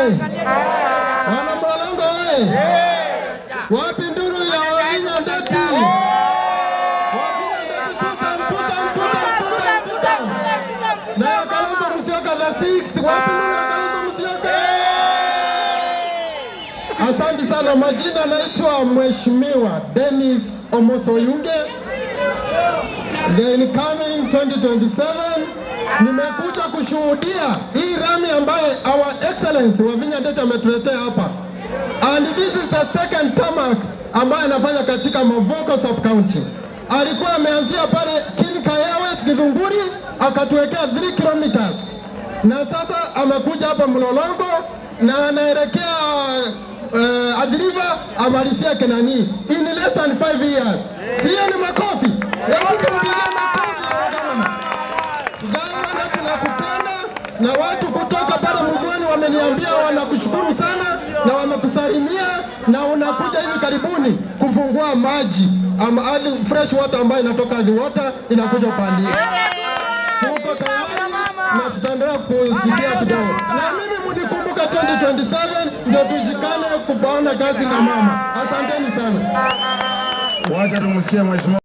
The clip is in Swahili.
Oye! Wana Mlolongo oye! Wapi nduru ya Wavinya Ndeti? Wavinya Ndeti tutam, tutam, tutam, tutam, tutam. Na ya Kalonzo Musyoka the sixth. Wapi nduru ya Kalonzo Musyoka? Asante sana. Majina naitwa Mheshimiwa Dennis Omoso Oyunge, the incoming 2027. Nimekuja kushuhudia hii rami ambaye Our Excellency Wavinya Ndeti ametuletea hapa, and this is the second tarmac ambaye anafanya katika Mavoko sub county. Alikuwa ameanzia pale Kinka Airways Githunguri, akatuwekea 3 kilometers, na sasa amekuja hapa Mlolongo na anaelekea Athi River amalizia Kenani in less than 5 years. Sio ni makofi? Hebu tumpigie makofi ya gavana. Gavana, tunakupenda na watu kutoka pale Muthoni wameniambia wanakushukuru sana na wamekusalimia na unakuja hivi karibuni kufungua maji ama Athi, fresh water ambayo inatoka Athi Water inakuja upande. Tuko tayari na tutaendelea kusikia kidogo, na mimi mnikumbuka 2027 ndio tushikane kubaona kazi na mama. Asanteni sana. Wacha tumsikie mheshimiwa.